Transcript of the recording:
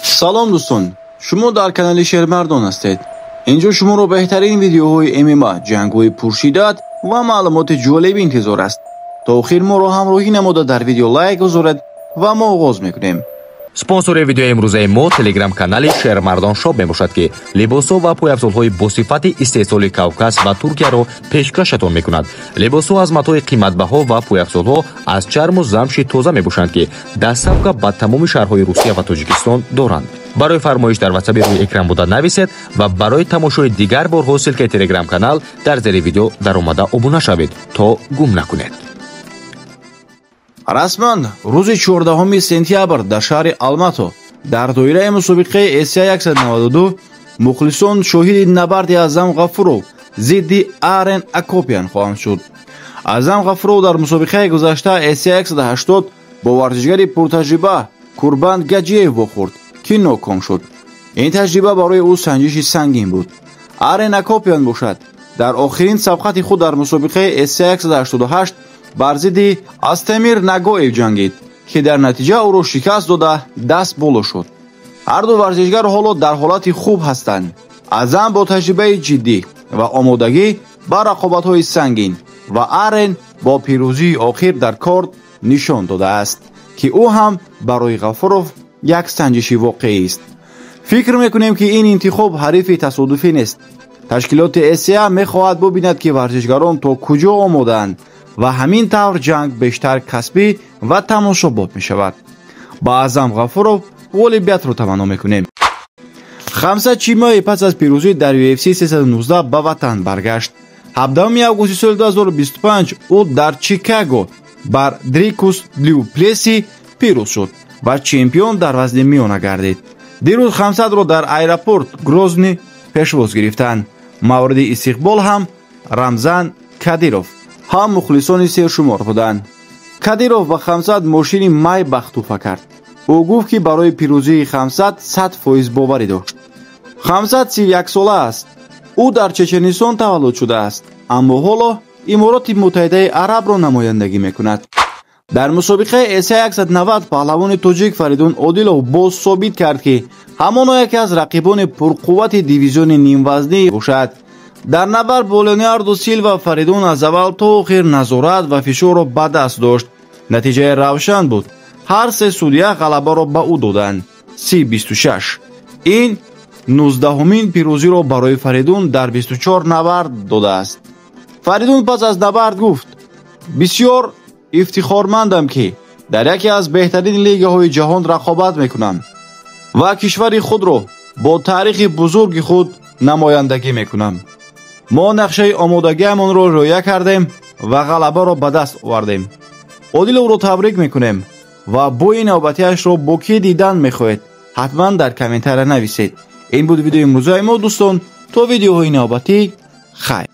Салом дӯстон, шумо дар канали Шермардон ҳастед. Инҷо шуморо беҳтарин видеоҳои ММА, ҷангҳои пуршиддат ва маълумоти ҷолиб интизор аст. То охир моро ҳамроҳӣ намуда дар видео лайк гузоред ва мо оғоз мекунем. Спонсори видеои имрӯзаи мо телеграм-канали Шермардон Шоп мебошад, ки либосҳо ва пойафзолҳои босифати истеҳсоли Кавказ ва Туркияро пешкашатон мекунад. Либосҳо аз матои қиматбаҳо ва пойафзолҳо аз чарму замши тоза мебошанд, ки дастсавка ба тамоми шаҳрҳои Русия ва Тоҷикистон доранд. Барои фармоиш дар ватсаби рӯи экран буда нависед ва барои тамошои дигар борҳо ссылкаи телеграм-канал дар зери видео даромада обуна шавед, то гум накунед. Расман рӯзи 14 сентябр дар шаҳри Алмато дар доираи мусобиқаи ACA 192 мухлисон шоҳиди набарди Аъзам Ғафуров зидди Арен Акопян хоҳанд шуд. Аъзам Ғафуров дар мусобиқаи гузашта ACA 180 бо варзишгари пуртаҷриба Курбан Гаҷиев вохӯрд, ки ноком шуд. Ин таҷриба барои ӯ санҷиши сангин буд. Арен Акопян бошад, дар охирин сабқати худ дар мусобиқаи ACA 188 бар зидди Астемир Нагоев ҷангид, ки дар натиҷа ӯро шикаст дода даст боло шуд. Ҳар ду варзишгар ҳоло дар ҳолати хуб ҳастанд. Аъзам бо таҷрибаи ҷиддӣ ва омодагӣ ба рақобатҳои сангин ва Арен бо пирӯзии охир дар корт нишон додааст, ки ӯ ҳам барои Ғафуров як санҷиши воқеист. Фикр мекунем, ки ин интихоб ҳарифи тасодуфӣ нест. Ташкилоти ACA мехоҳад бубинад, ки варзишгарон то куҷо омодаанд ва ҳамин тавр ҷанг бештар касбӣ ва тамошобоб мешавад. Ба Аъзам Ғафуров ғолибиятро таманно мекунем. Хамзат Чимаев пас аз пирӯзӣ дар UFC 319 ба ватан баргашт. 17 августи соли 2025 ӯ дар Чикаго бар Дрикус Дюплесси пирӯз шуд ва чемпион дар вазни миёна гардид. Дирӯз Хамзатро дар аэропорт Грозни пешвоз гирифтанд. Мавриди истиқбол ҳам Рамзан Кадиров, ҳам мухлисони сершумор буданд. Кадиров ба Хамзат мошини Майбах туҳфа кард. Ӯ гуфт, ки барои пирӯзии Хамзат 100% боварӣ дошт. Хамзат 31 сола аст. Ӯ дар Чеченистон таваллуд шудааст, аммо ҳоло Имороти Муттаҳидаи Арабро намояндагӣ мекунад. Дар мусобиқаи ACA 190 паҳлавони тоҷик Фаридун Одилов боз собит кард, ки ҳамоно яке аз рақибони пурқуввати дивизиони нимвазнӣ бошад. Дар набард бо Леонардо Силва Фаридун аз аввал то охир назорат ва фишорро ба даст дошт. Натиҷаи равшан буд, ҳар се судя ғалабаро ба ӯ доданд: 30-26. Ин 19-ҳумин пирӯзиро барои Фаридун дар 24 набард додааст. Фаридун пас аз набард гуфт: «Бисёр ифтихормандам, ки дар яке аз беҳтарин лигаҳои ҷаҳон рақобат мекунам ва кишвари худро бо таърихи бузурги худ намояндагӣ мекунам. Мо нақшаи омодагиамонро риоя кардем ва ғалабаро ба даст овардем. Одиловро табрик мекунем ва бой навбатиашро бо кӣ дидан мехоҳед, ҳатман дар комментария нависед. Ин буд видеои имрӯзаи мо, дӯстон. То видеоҳои навбатӣ, хайр.